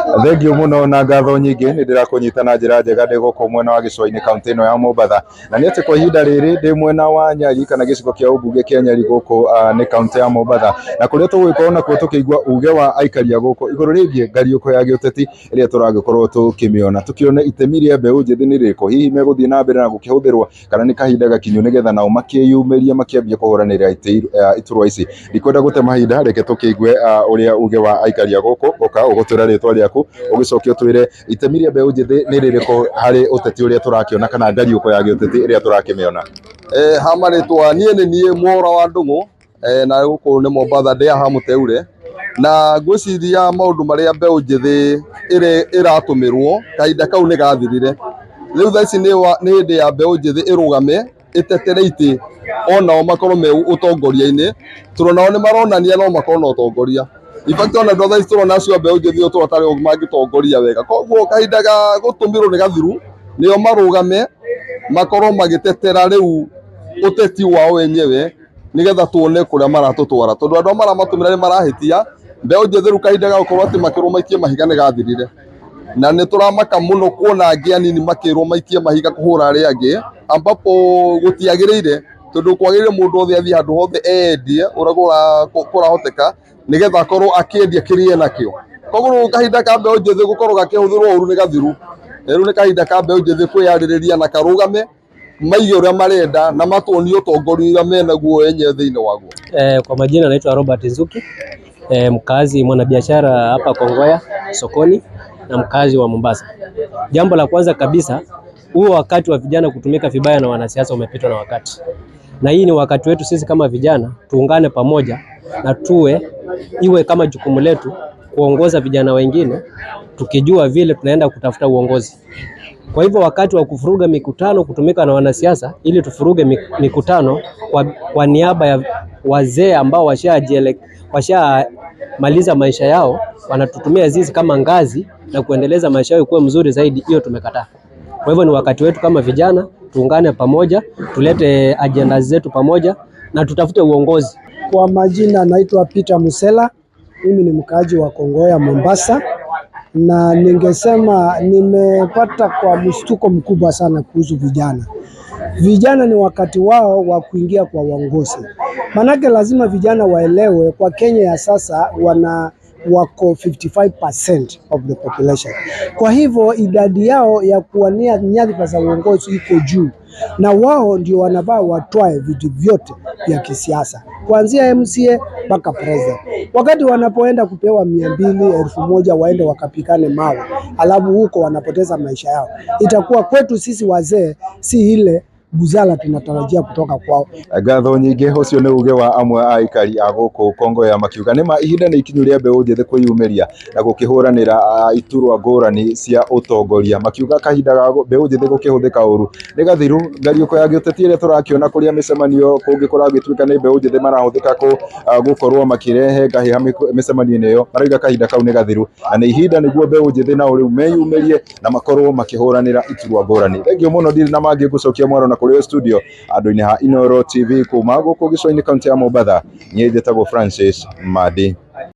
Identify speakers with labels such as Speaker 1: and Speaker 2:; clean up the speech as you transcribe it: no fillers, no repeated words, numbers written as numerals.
Speaker 1: Thengiũ mũno na ngatho nyingĩ, nĩ ndĩrakũnyita na njĩra njega ndĩ gũkũ mwena wa gĩcũa-inĩ kaũntĩ ĩno ya Mombatha, na nĩ atĩ kwa ihinda rĩrĩ ndĩ mwena wa Nyali kana gĩcigo kĩa ũmbunge kĩa Nyali gũkũ nĩ kaũntĩ ya Mombatha, na kũrĩa tũgũgĩkorwo nakuo tũkĩigua uge wa aikari a gũkũ igũrũ rĩgiĩ ngariũko ya gĩũteti ĩrĩa tũragĩkorwo tũkĩmĩona, tũkĩone itemi rĩa mbeũ njĩthĩ nĩ rĩrĩkũ, hihi megũthiĩ na mbere na gũkĩhũthĩrwo kana nĩ kahinda gakinyu nĩgetha nao makĩyumĩrie makĩambie kũhũranĩra iturwa ici. Ndikwenda gũte mahinda, reke tũkĩigue ũrĩa uge wa aikari a gũkũ. Ũka ũgũtwĩra rĩtwa rĩaku, ũgĩcoke ũtwĩre itemi rĩa mbeũ njĩthĩ nĩ rĩrĩkũ harĩ ũteti ũrĩa tũrakĩona kana ngariũko ya gĩũteti ĩrĩa tũrakĩmĩona.
Speaker 2: Ha marĩtwa niĩ nĩ niĩ Mwaũra wa Ndũng'ũ, na gũkũ nĩ Mombatha ndĩ haha Mũteure, na ngwĩciria maũndũ marĩa mbeũ njĩthĩ ĩratũmĩrwo kahinda kau nĩ gathirire. Rĩu thaa ici nĩ hĩndĩ ya mbeũ njĩthĩ ĩrũgame ĩtetere itĩ onao makorwo me ũtongoria-inĩ, tondũ nao nĩ maronania no makorwo na ũtongoria. In fact ona andũ a thaa ici tũrona acio a mbeũ njĩthĩ tũrona tarĩ o mangĩtongoria wega. Koguo kahinda ga gũtũmĩrwo nĩ gathiru, nĩo marũgame makorwo magĩtetera rĩu ũteti wao wenyewe nĩgetha tuone kũrĩa maratũtwara, tondũ andũ arĩa maramatũmĩra nĩ marahĩtia. Mbeũ njĩthĩ rĩu kahinda ga gũkorwo atĩ makĩrwo maikie mahiga nĩ gathirire, na nĩ tũramaka mũno kuona angĩ anini makĩrwo maikie mahiga kũhũra arĩa angĩ, ambapo gũtiagĩrĩire, tondũ kwagĩrĩire mũndũ othe athiĩ handũ hothe eyendie ũrĩa kũrahoteka nĩgetha akorwo akĩendia kĩrĩa enakĩo. Koguo rĩu kahinda ka mbeũ njĩthĩ gũkorwo gakĩhũthĩrwo ũru nĩ gathiru. Rĩu nĩ kahinda ka mbeũ njĩthĩ kwĩyarĩrĩria na karũgame maige ũrĩa marenda na matuonie ũtongoria ũrĩa menaguo enyewe thĩinĩ waguo.
Speaker 3: Kwa majina naitwa Robert Nzuki, mkazi mwanabiashara hapa Kongoya sokoni na mkazi wa Mombasa. Jambo la kwanza kabisa, huo wakati wa vijana kutumika vibaya na wanasiasa umepitwa na wakati, na hii ni wakati wetu sisi kama vijana tuungane pamoja na tuwe iwe kama jukumu letu kuongoza vijana wengine, tukijua vile tunaenda kutafuta uongozi. Kwa hivyo wakati wa kufuruga mikutano kutumika na wanasiasa ili tufuruge mikutano kwa niaba ya wazee ambao washamaliza maisha yao, wanatutumia sisi kama ngazi na kuendeleza maisha yao kuwa mzuri zaidi, hiyo tumekataa. Kwa hivyo ni wakati wetu kama vijana tuungane pamoja, tulete ajenda zetu pamoja na tutafute uongozi.
Speaker 4: Kwa majina naitwa Peter Musela, mimi ni mkaaji wa Kongoya Mombasa, na ningesema nimepata kwa mshtuko mkubwa sana kuhusu vijana. Vijana ni wakati wao wa kuingia kwa uongozi, manake lazima vijana waelewe kwa Kenya ya sasa wana wako 55% of the population. Kwa hivyo idadi yao ya kuwania nyadhifa za uongozi iko juu, na wao ndio wanafaa watwae viti vyote vya kisiasa kuanzia MCA mpaka president. Wakati wanapoenda kupewa 200, 1000 waende wakapikane mawe, alafu huko wanapoteza maisha yao, itakuwa kwetu sisi wazee si ile busara tunatarajia kutoka kwao.
Speaker 1: Ngatho nyingĩ, ũcio nĩ uge wa amwe a aikari a gũkũ Kongoya makiuga nĩma ihinda nĩ ikinyu rĩa mbeũ njĩthĩ kwĩyumĩria na gũkĩhũranĩra iturwa ngũrani cia ũtongoria, makiuga kahinda ga mbeũ njĩthĩ gũkĩhũthĩka ũru nĩ gathiru. Ngariũko ya gĩũteti ĩrĩa tũrakĩona kũrĩa mĩcemanio kũngĩ kũragĩtuĩka nĩ mbeũ njĩthĩ marahũthĩka gũkorwo makĩrehe ngahĩha mĩcemanio-inĩ ĩyo, marauga kahinda kau nĩ gathiru na nĩ ihinda nĩguo mbeũ njĩthĩ nao rĩu meyumĩrie na makorwo makĩhũranĩra iturwa ngũrani. Thengiũ mũno, ndirĩ na mangĩ ngũcokia mwaro na kũrĩ o studio andũ-inĩ ha Inooro TV kuma gũkũ gĩcũa-inĩ kaunti ya Mombatha. Niĩ njĩtagwo Francis Madi.